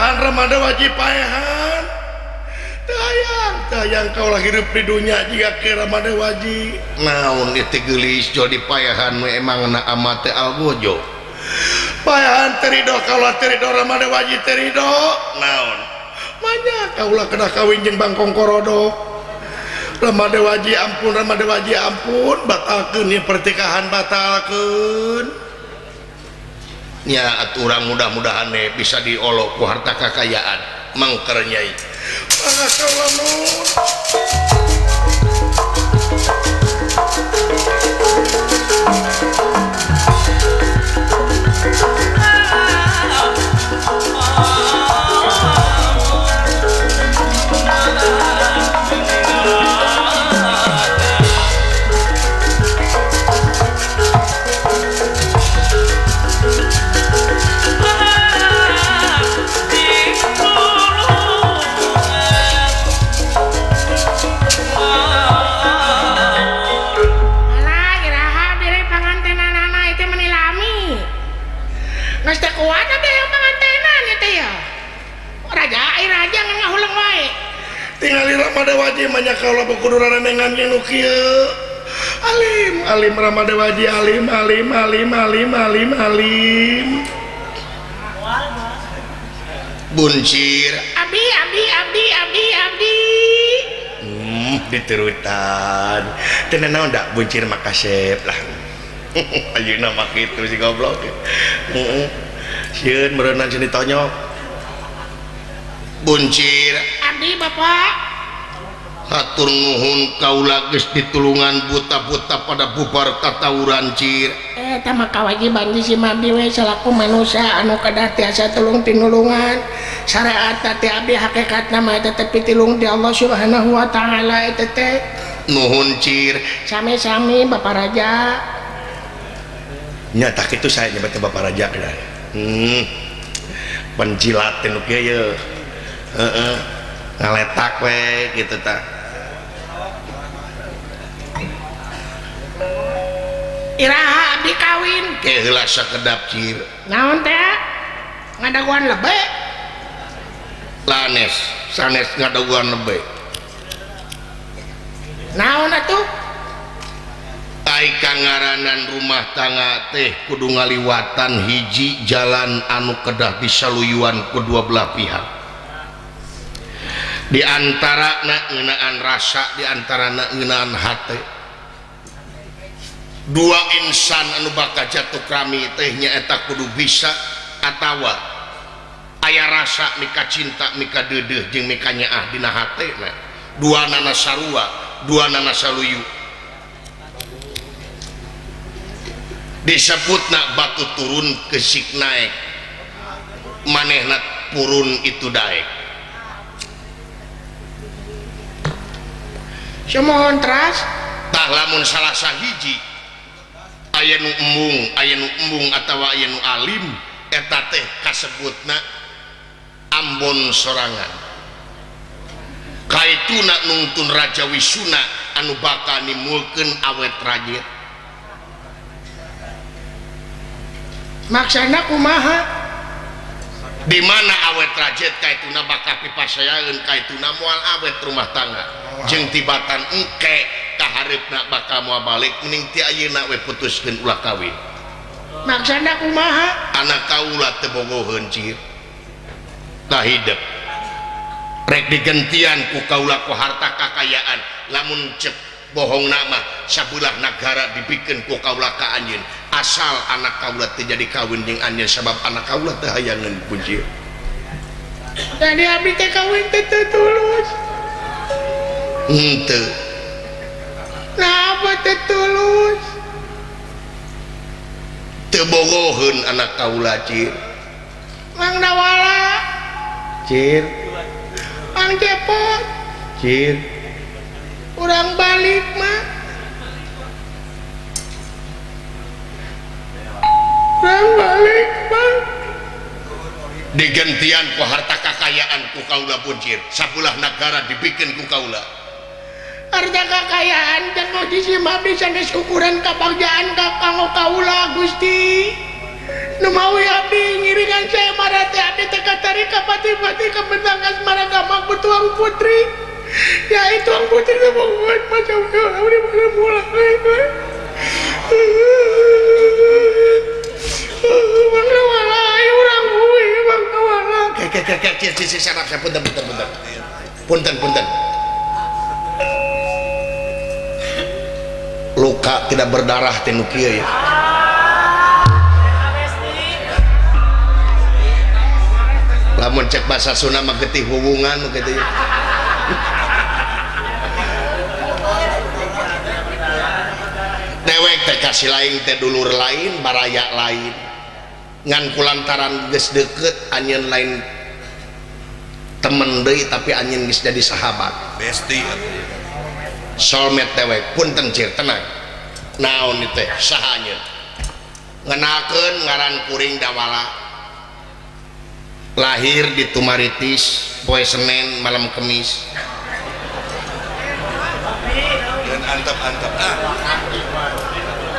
Paehan Ramada wajib paehan. Tayang, tayang kaulah hirup di dunia jika ke Ramada wajib. Naon ieu teh geulis jol dipaehan we emang na amate algojo. Paehan terido kaulah terido Ramada wajib terido. Naon? Banyak kaulah kena kawin jeung bangkong korodok. Ramada wajib ampun, Ramada wajib ampun, batalkeun ieu pernikahan batalkeun. Nya atuh urang mudah-mudahan bisa diolok ku harta kakayaan mangker nyai. Mangga kaula nuhun. Tingali Ramada wajib banyak kaula kudu rarenengan jeung nu kieu. Alim, alim Ramada wajib alim, alim, alim, alim, alim, alim. Buncir. Abi, abi, abi, abi, abi. Diturutan. Teu naon da buncir mah kasep lah. Ayeuna mah kitu si goblok. Heeh. Sieun meureunna sini tonyok. Buncir. Abdi bapak. Hatur nuhun kaula geus ditulungan buta-buta pada bubar katawuran cir. Eta mah kawajiban si abdi we salaku manusia anu kedah tiasa tulung tinulungan. Syariat teh abdi hakikatna mah eta teh pitilung di Allah Subhanahu wa taala eta teh. Nuhun cir. Sami-sami Bapak Raja. Nya tah kitu saya nyebutna Bapak Raja kedah. Penjilat teh nu kieu ye. Heeh. Ngaletak we gitu tah. Iraha abdi kawin. Ke heula sakedap cir. Naon teh? Ngadaguan lebe. Lanes, sanes ngadaguan lebe. Naon atuh? Ai kangaranan rumah tangga teh kudu ngaliwatan hiji jalan anu kedah disaluyuan ku dua belah pihak. Di antara na ngeunaan rasa, di antara na ngeunaan hate. Dua insan anu bakal jatuh krami teh nyaeta kudu bisa atawa aya rasa mika cinta mika deudeuh jeung mika nyaah dina hatena. Dua nana sarua, dua nana saluyu. Disebutna batu turun kesik naek, manehna purun itu daek. Semohon teras tah lamun salah sahiji aya nu embung, aya nu embung atawa aya nu alim eta teh kasebutna ambon sorangan. Kaituna nungtun Raja Wisuna anu bakal nimulkeun awet rajet. Maksana kumaha? Di mana awet rajet kaituna bakal pipasayaeun kaituna moal awet rumah tangga. Jeung tibatan engke kahareupna bakal moal balik mending ti ayeuna we putuskeun ulah kawin. Maksana kumaha? Anak kaula teu bogoheun cir. Tah hidep. Rek digentian ku kaula ku harta kakayaan lamun cek bohongna mah sabelah nagara dibikeun ku kaula ka anjeun asal anak kaula teu jadi kawin jeung anjeun sabab anak kaula teu hayangeun puji. Jadi abdi teh kawin teh teu tulus. Henteu. Napa teu tulus? Teu bogoheun anak kaula cir. Mang Dawala. Cir. Mang Cepot. Cir. Urang balik mah. Urang balik mah. Digentian ku harta kakayaan ku kaula buncir. Sabelah nagara dibikin ku kaula. Harta kakayaan jeung di simah sanes ukuran kabagjaan ka kanggo kaula Gusti. Nu mawi abdi ngiringan saya marah teh abdi teh katarik ka pati-pati ka bentang asmara gamak tuang putri. Ya itu tuang putri teh bogohan macam abdi mulai. Bangga walai urang uwi bangga walai. Ke cir sarap saya punten punten punten. Punten punten. Luka tidak berdarah teh nu kieu ya. Lamun cek bahasa Sunda mah getih hubungan gitu ya. Dewek teh kasih lain teh dulur lain baraya lain ngan kulantaran geus deukeut anjeun lain temen deui tapi anjeun geus jadi sahabat besti soulmate dewek punten cir tenang naon ieu teh saha anjeun ngenakeun ngaran kuring Dawala lahir di Tumaritis poe Senin malam Kemis dan antap-antap ah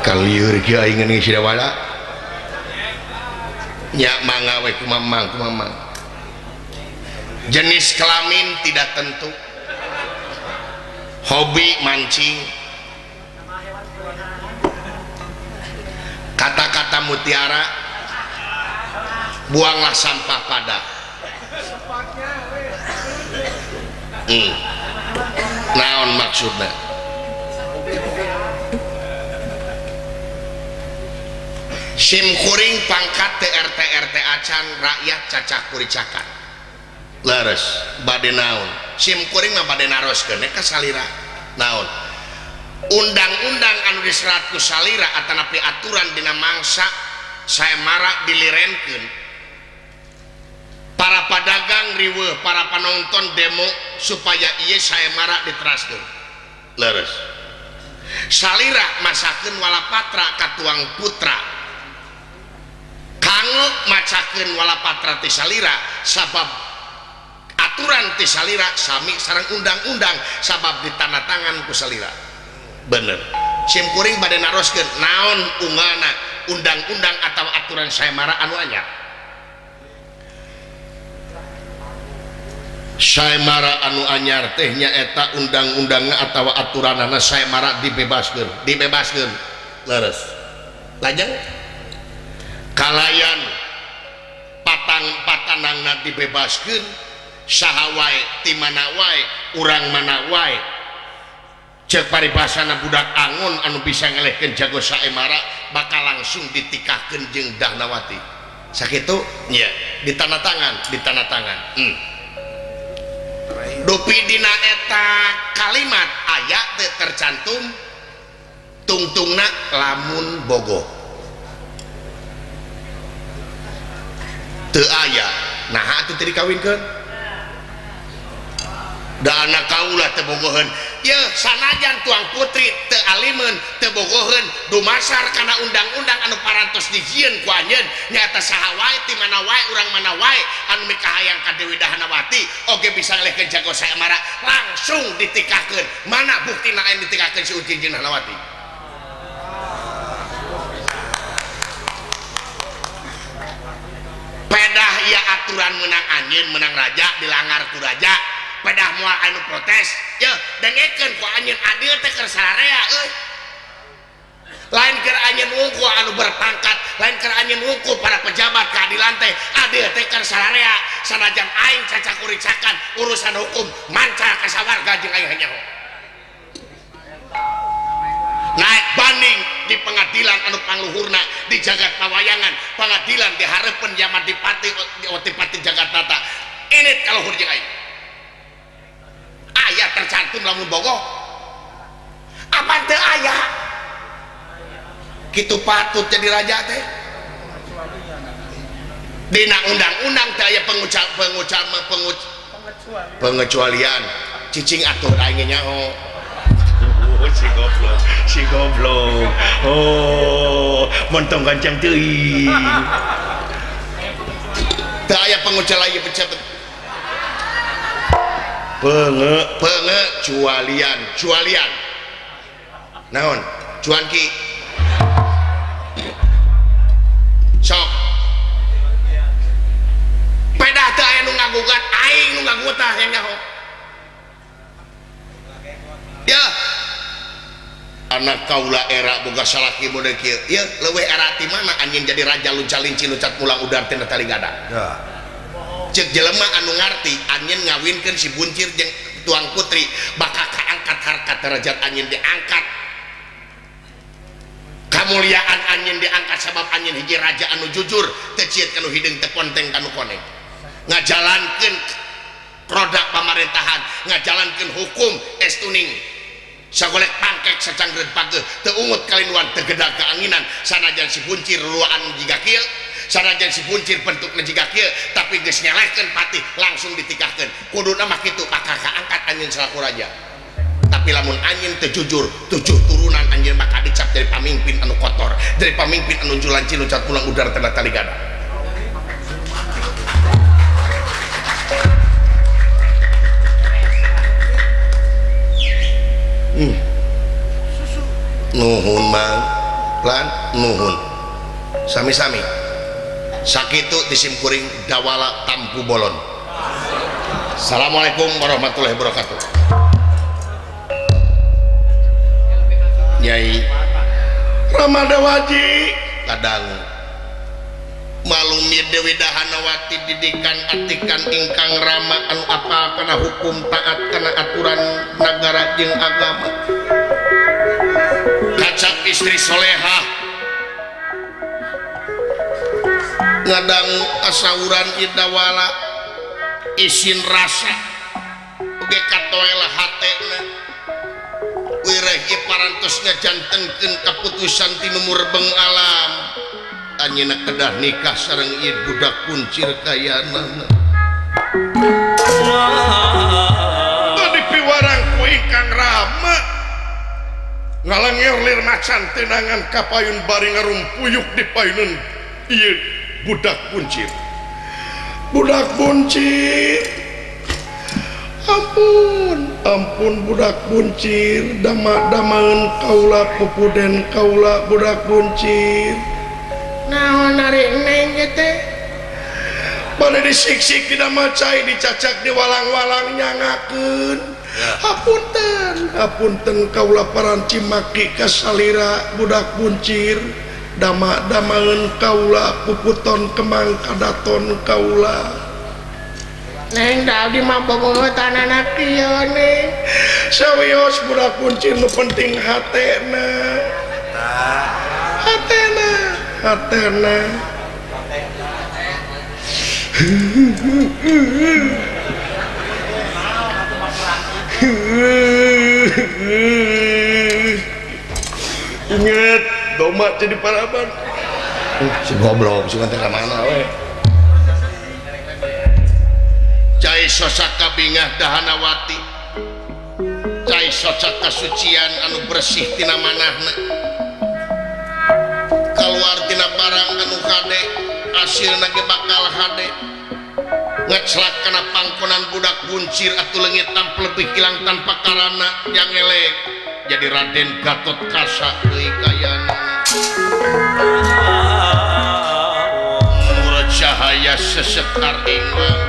kalieur kieu aing ngeung si Dawala nya mangga we kumamang kumamang jenis kelamin tidak tentu hobi mancing kata-kata mutiara buanglah sampah pada naon maksudna sim kuring pangkat TRT RT acan rakyat cacak kuricakan leres bade naon sim kuring mah bade naroskeun ka salira naon undang-undang anu diserat ku salira atanapi aturan dina mangsa sayembara dilirenkeun para pedagang riweuh para penonton demo supaya ieu sayembara diteraskeun leres salira masakeun walapatra ka tuang putra kanggo macakeun walapatra ti salira sabab aturan ti salira sami sareng undang-undang sabab ditandatangan ku salira bener sim kuring bade naroskeun naon ungana undang-undang atau aturan sayembara anu anyar sayembara anu anyar teh nyaeta undang-undangna atawa aturanana sayembara dibebaskeun dibebaskeun leres lajeng kalayan patang patanangna dibebaskeun saha wae ti mana wae urang mana wae cek paribasana budak angon anu bisa ngelehkeun jago sayembara bakal langsung ditikahkeun jeung Dahnawati sakitu nya ditandatangan ditandatangan dupi dina eta kalimat aya teu tercantum tungtungna lamun bogoh teu aya naha atuh teu dikawinkeun da anak kaula teu bogoheun ye sanajan tuang putri teu alimeun teu bogoheun dumasar kana undang-undang anu parantos dijieun ku anjeun nyaeta saha wae ti mana wae urang mana wae anu mikahayang ka Dewi Dahanawati oge bisa ngelehkeun jago sayembara langsung ditikahkeun mana buktina aya ditikahkeun si Ucing jeung Dahanawati pedah ieu aturan menang anjeun menang raja dilanggar ku raja pedah moal anu protes ye dengekeun ku anjeun adil teh keur sararea euy lain keur anjeun wungkul anu berpangkat lain keur anjeun wungkul para pejabat keadilan teh adil teh keur sararea sanajan aing cacakuricakan urusan hukum manca ka sawarga jeung aing hanyaho naik banding di pengadilan anu pangluhurna di jagat pawayangan pengadilan di hareupeun Yamadipati Otipati Jagatnata init ka luhur jeung aing aya tercantum lamun bogoh apa teu aya kitu patut jadi raja teh dina undang-undang teh aya pengecualian cicing atur aing nyaho oh, si goblok si goblok oh montong gancang teuing teu aya pengecualian pengecualian cualian naon cuanki sok ngutah yang nyaho. Ya. Anak kaula era boga salaki mode kieu. Ieu leuwih era ti mana anjeun jadi raja lunca linci loncat mulang udar tina tali gada. Ya. Ceuk jelema anu ngarti anjeun ngawinkeun si buncir jeung tuang putri bakal kaangkat harkat derajat anjeun diangkat. Kamuliaan anjeun diangkat sabab anjeun hiji raja anu jujur teu cieut kanu hideung teu ponteng kanu koneng. Ngajalankeun produk pamarintahan, ngajalankeun hukum estuning. Sagolek pangkek sacangreud pageuh teu ungut kalinuan teu gedag keanginan sanajan si buncir ruaan jiga kieu, sanajan si buncir bentukna jiga kieu, tapi geus nyalehkeun patih langsung ditikahkeun. Kuduna mah kitu bakal kaangkat anjeun salaku raja. Tapi lamun anjeun teu jujur, tujuh turunan anjeun bakal dicap jadi pamimpin anu kotor, jadi pamimpin anu julanci loncat pulang udar tanda tali gada. Nuhun mang lan nuhun sami-sami sakitu disimkuring dawala tampu bolon. Assalamualaikum warahmatullahi wabarakatuh. Nyai Ramadawaji kadang malumi Dewi Dahanawati didikan atikan ingkang rama anu apal kana hukum taat kana aturan nagara jeung agama. Kacap istri solehah ngadang asauran idawala isin rasa oge katoel hatena wireh ieu parantos ngajantenkeun kaputusan ti nu murbeng alam anjeunna kedah nikah sareng ieu budak kuncir kayanana. Tadi piwarang ku ingkang rama ngalengir lir macan tenangan kapayun bari ngarumpuyuk di payunun ieu budak kuncir. Budak kuncir, ampun ampun budak kuncir, dama-damaeun kaula pupuden kaula budak kuncir. Naon ari neng ieu teh? Bade disiksik dina macai dicacak di walang-walang nyangakeun. Hapunten, hapunten kaula paranci maki kasalira budak kuncir, dama-damaeun kaula puputon kemang kadaton kaula. Neng da abdi mah bobogotan anak kieu neng. Sawios budak kuncir nu penting hatena. Hatena, hatena. Ingat doma jadi paraban. Si goblok si teh ka mana we. Cai sosaka bingah Dahanawati. Cai sosaka kasucian anu bersih tina manahna. Kaluar tina barang anu kade, hasilna ge bakal hade. Ngeclak kana pangkonan budak buncir atuh leungit tanpa lebih hilang tanpa karana yang elek. Jadi Raden Gatot Kaca deui kayana. Murad cahaya sesekar ingwang.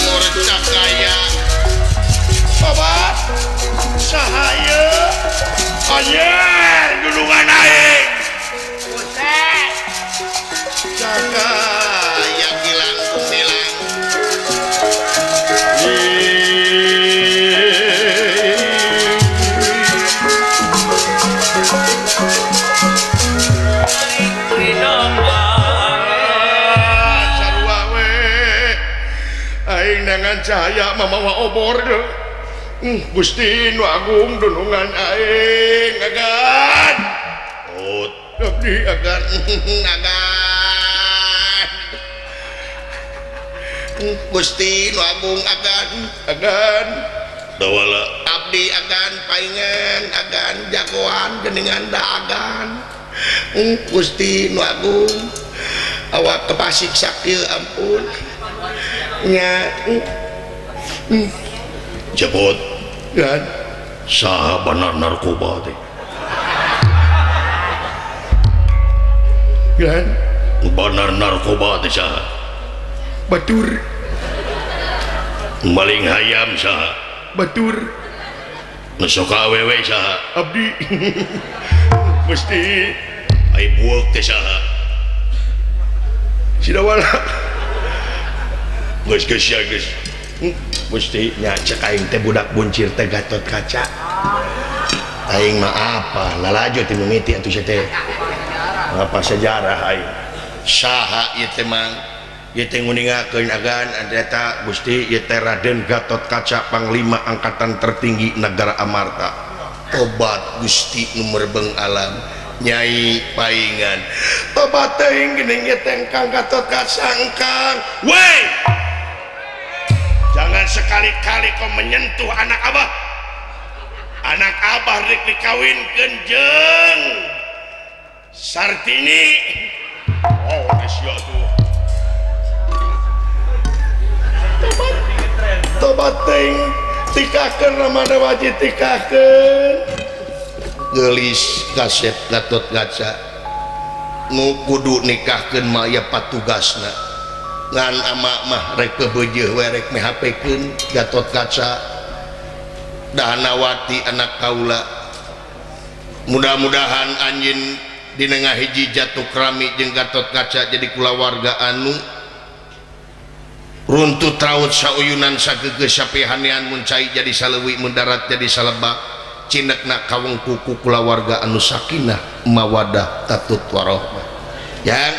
Murad cahaya Bapak cahaya anjir dulungan aing. Buset. Cahaya gilang gumilang. Sarua we aing dengan cahaya mamawa obor deh. Gusti nu agung dunungan aing agan. Oh, abdi agan agan. Gusti nu agung agan agan. Dawala abdi agan paingan agan jagoan geuningan da agan. Gusti nu agung awak kepasik sakieu ampun. Nya jebot kan saha benar narkoba teh kan Nu bandar narkoba teh saha? Batur. Nu maling hayam saha? Batur. Nu sok awewe saha? Abdi. Mesti ai bueuk teh saha? Sidawala. Geus geus ya geus. Mesti nya cek aing teh budak buncir teh Gatot Kaca. Aing mah apa? Lalajo ti mimiti atuh sia teh. Apa sejarah aing. Saha ieu teh mang? Ieu teh nguningakeun agan eta Gusti ieu teh Raden Gatot Kaca Panglima Angkatan Tertinggi Negara Amarta. Tobat Gusti nu merbeng alam. Nyai paingan. Tobat teuing geuning ieu teh Kang Gatot Kaca engkang. Woi! Jangan sekali-kali kau menyentuh anak abah. Anak abah rek dikawinkeun jeung Sartini. Oh, sia tuh. Tobat. Tobat teuing tikahkeun Ramada wajib tikahkeun. Geulis kasep Gatot Kaca. Nu kudu nikahkeun mah aya patugasna. Ngan ama mah rek pebeujeuh we rek mihapekeun Gatot Kaca Dahanawati anak kaula. Mudah-mudahan anjeun dinengah hiji jatuh krami jeung Gatot Kaca jadi kulawarga anu runtut raut sauyunan sagegeus sapihanean mun cai jadi saleuwi mun darat jadi salebak cinekna kawengku ku kulawarga anu sakinah mawadah tatut warohmah. Yang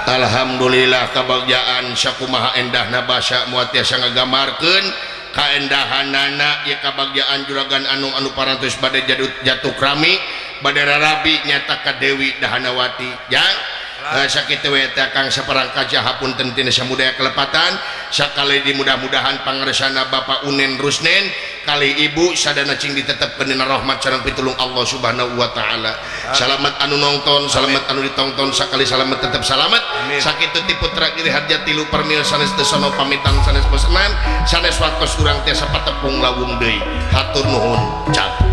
alhamdulillah kabagjaan sakumaha endahna basa moal tiasa ngagambarkeun kaendahanana ieu kabagjaan juragan anu anu parantos bade jatuh krami bade rarabi nyata ka Dewi Dahanawati. Jang sakitu we teh Kang saperang kaca hapunten tina samudaya kelepatan sakali di mudah-mudahan pangaresana Bapak Unen Rusnen kali Ibu sadana cing ditetepkeun dina rahmat sareng pitulung Allah Subhanahu wa taala. Salamet anu nonton, salamet anu ditongton, sakali salamet tetep salamet. Sakitu ti putra Giri Harja tilu permil sanes teu sono pamitan sanes pesenan, sanes waktos urang tiasa patepung lawung deui. Hatur nuhun, cap.